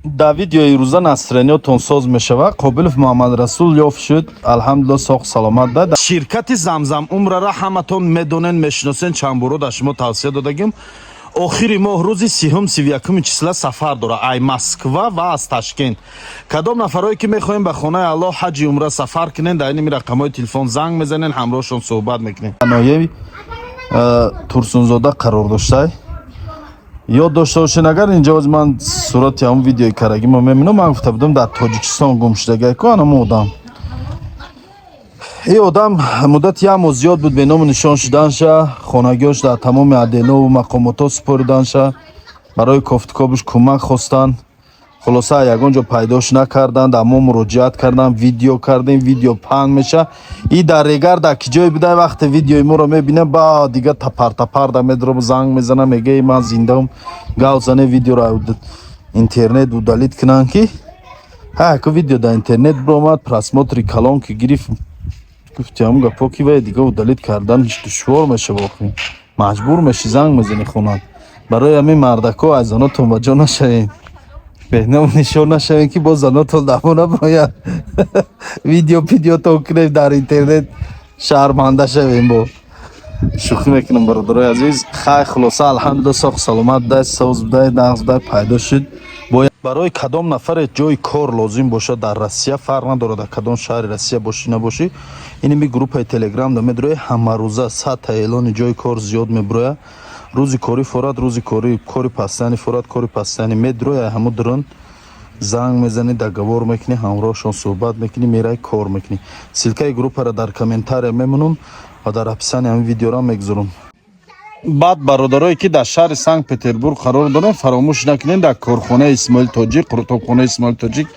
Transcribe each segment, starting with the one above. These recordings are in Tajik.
Дар видеои рӯза настроениятон соз мешавад. Қобилов Муҳаммадрасул ёфт шуд, алҳамдулилла, соғ саломат. Да ширкати Замзам Умрара ҳаматон медонен, мешиносен. Чанд боро дар шумо тавсия додагим. Охири моҳ, рӯзи 30-ум, 31-уми числа сафар дора ай Москва ва аз Ташкент. Кадом нафарое ки мехоҳем ба хонаи Аллоҳ ҳаҷи умра сафар кунен, дар иними рақамҳои телефон занг мезанен, ҳамроҳшон суҳбат мекунем. Ноҳияи Турсунзода қарор доштай. Ёд дошта бошед, агар инҷо оз ман сурати ҳамн видеои карагимо мебинам, ман гуфта будам, дар Тоҷикистон гум шудагай ку анамо одам. Ин одам муддати як моҳ зиёд буд беному нишон шуданша. Хонагиҳош дар тамоми отделову мақомотҳо супориданша, барои кофтукобиш кӯмак хостанд. Хулоса, ягон ҷо пайдош накарданд. Дар мо муроҷиат кардам, видео кардем, видео паҳн меша. И дар регар дар ки ҷое будай, вақте видеои моро мебина, ба дига тапар-тапар да медроб, занг мезана, мега: «Ман зиндаам, гав зане, видеоро интернет удалить кунанд». Ки ҳа ку видео дар интернет биромад, просмотри калон ки гирифт, гуфти ҳамн гапо ки вай дига удалить кардан душвор мешава, охи маҷбур меши, занг мезани хонат. Барои ҳамин, мардако, аз занотон ба ҷо нашавед, беҳному нишон нашавем, ки боз занотон дамо набояд видео пидеотон кунем дар интернет, шарманда шавем. Бо шӯхӣ мекунам, бародарои азиз. Хай, хулоса, алҳамдулилла, соғ саломат дай, соз будай, нағз будай, пайдо шуд. Барои кадом нафаре ҷои кор лозим бошад дар Россия, фарқ надорад дар кадом шаҳри Россия бошӣ, набошӣ, иними группаи Телеграм да медрои, ҳамарӯза 100-та эълони ҷои кор зиёд меброяд. Рӯзи корӣ форад, рӯзи корӣ кори постоянный форад, кори постоянный медроя. Ҳамо дурун занг мезанӣ, договор мекунӣ, ҳамроҳшон суҳбат мекунӣ, мерай, кор мекунӣ. Ссылкаи группаро дар комментария мемонам ва дар описании ҳамин видеоро мегузорам. Баъд, бародарое ки дар шаҳри Санкт Петербург қарор дорем, фаромӯш накунем, дар корхонаи Исмоил Тоҷик, қурутобхонаи Исмоил Тоҷик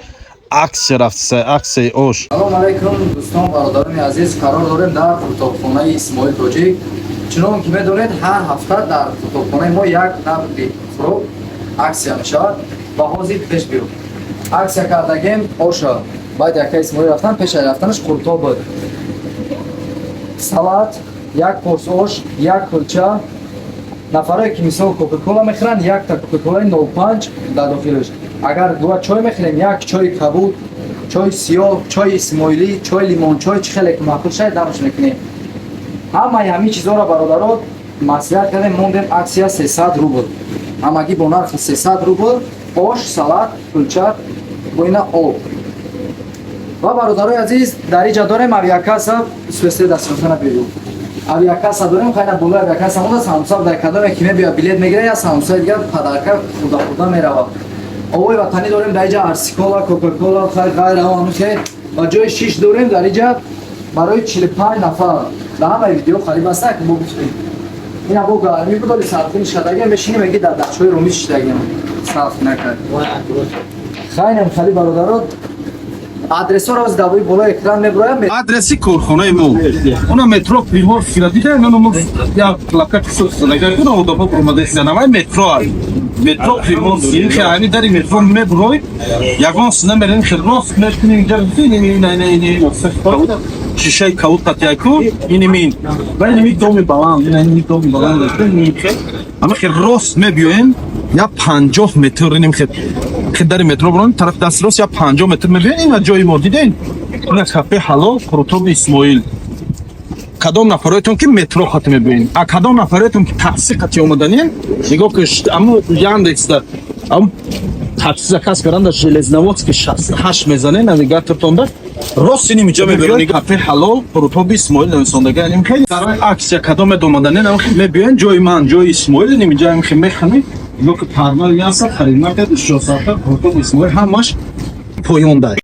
аксия рафтиса, аксияи ош. Салом алайкум, дӯстон, бародарони азиз. Қарор дорем дар қурутобхонаи Исмоил Тоҷик. Чунон ки медонед, ҳар ҳафта дар қурутобхонаи мо як навъи хӯрок аксия мешавад ва ҳозир пеш биё аксия кардагем оша. Баъд яка Исмоил рафтан, пеш аз рафтанаш қурутоб буд, салат, як порс ош, як кулча. Нафарое ки мисол Кока-Кола мехӯранд, якта Кока-Колаи 05 дар дохилаш. Агар дуа чой мехӯрем, як чои кабуд, чои сиёҳ, чои исмоилӣ, чои лимончой, чӣ хеле ки маъқул шавад, дамаш мекунем. Ҳамаи ҳамин чизҳоро, бародаро, маслиҳат кардем, мондем аксия 300 рубл, ҳамагӣ бо нархи 300 рубл: ош, салат, кулча, бо ина об. Ва, бародарои азиз, дар иҷа дорем авиакасса суэсе дастёфтана беру. Авиакасса дорем, хайна болои авиакасса монда самбуса. Дар кадоме ки мебиёд, билет мегирад, я самбусаи дигар подарка хурда хурда меравад. Овои ватанӣ дорем дар иҷа, Арсикола, Кока-Кола, хай, ғайра анухе. Ва ҷои шиш дорем дар иҷа барои 45 нафар. Дар ҳамаи видео қариб аста ки мо гуфтем, ина бо гармӣ будоли сарфини шадагем, мешинем, меги дар дастчои румӣ шидагем, сарф накард. Хайнем хали, бародаро, адресҳоро оз давои болои экран меброям. Адреси корхонаи мо она метро Приморскира дида, мо як плакати созадага, одамо буромада навай метро ай метро Приморский хе, ами дари метро меброй, ягон сина мерем, хе рост мекунем, шишаи кавут қатияку инимин ва иними доми баланд, иними доми баланд, ама хе рост мебиёем, я 50 метр иним хе дари метро бурон, тарафи дасти рост я 50 метр мебиёем, ина ҷои мо, диден, ина кафе Ҳалол, қурутоби Исмоил. Кадом нафароятон ки метро хати мебинед, а кадом нафароятон ки такси хати омаданин, нигоҳ кун, аму Яндексда ам такси заказ кардан, дар Железноводский 68 мезане, навигатортонда рост ини миҷа мебиён, кафе Ҳалол, қурутоби Исмоил нависондага. Яним хеле барои аксия кадоме омаданин, ам мебиён ҷои ман, ҷои Исмоил, ини миҷа ам механӣ. Нигоҳ ки пармар яса харидмаркет шосата, қурутоби Исмоил ҳамаш поёнда.